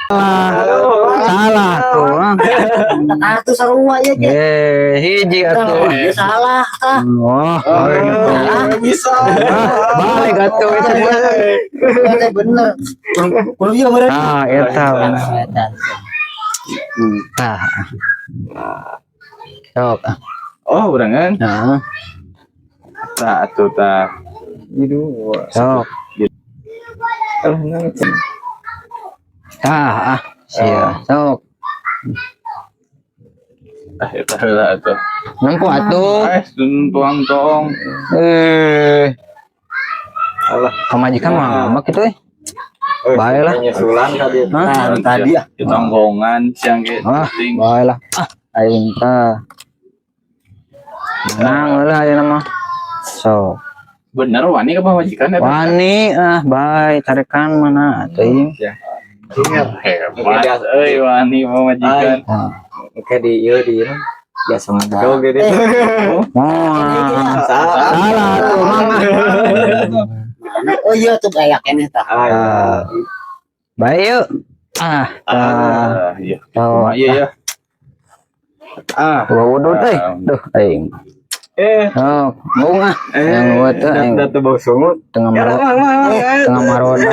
Salah tuh. Ah. Atuh sarua ya ge. Eh, hiji atuh. Dia salah tah. Oh, oh, Bisa. ah, balik atuh itu. Eta bener. Kudu ieu meureun. Ah, eta bener. Eta. Tah. Sok. Oh, urangan. Nah, Tah atuh tah. sok. Alah, nang. Tah, ah, sia. Sok. Ah, eta heula atuh. Nempo atuh. Eh, tuang tong. Eh, Alah. Pamajikan mah ngambek gitu eh. Bae lah. Nyusulan tadi. Hah? Nah, tadi ah. Ditonggongan siang ge. Ah, bae lah. Ah, aing tah. Menang lah ayeuna mah. Sok. Bener wani ka pamajikan eta? Wani ah, bae carekan mana atuh ieu. Hebat euy wani pamajikan. Ah. Oke, di ieu di ieu biasa mah. Gede. Oh, salah tuh mama. Oh iya tuh kayak keneh tah. Ah. Bae yuk. Ah, tah. Ah, iya. Oh, Iya ya. Ah, Gua wudhu euy. Duh, aing. Eh, Oh, bung ah. Yang buat tuh aing da bau sungut. Tengah maro tengah maroda.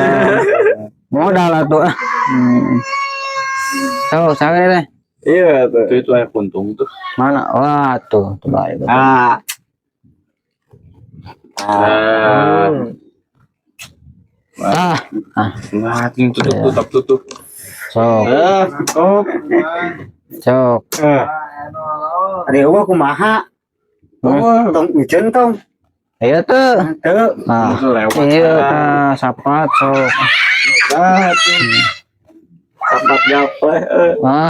Modal lah tuh ah. So, saya deh. Iya tuh. Itu aya puntung tuh. Mana? Wah, tuh, tuh baik. Ah. Ah. Ah, ah, Nah, tutup tutup tutup. Sok, Ah, oh. sok. Ari eueuh kumaha? Tong hujan tong. Ayo tuh. Teu. Nah, Itu lewat. iya, tah, sapat, sok. Ah, tuh. Sapat gapleh. Ah.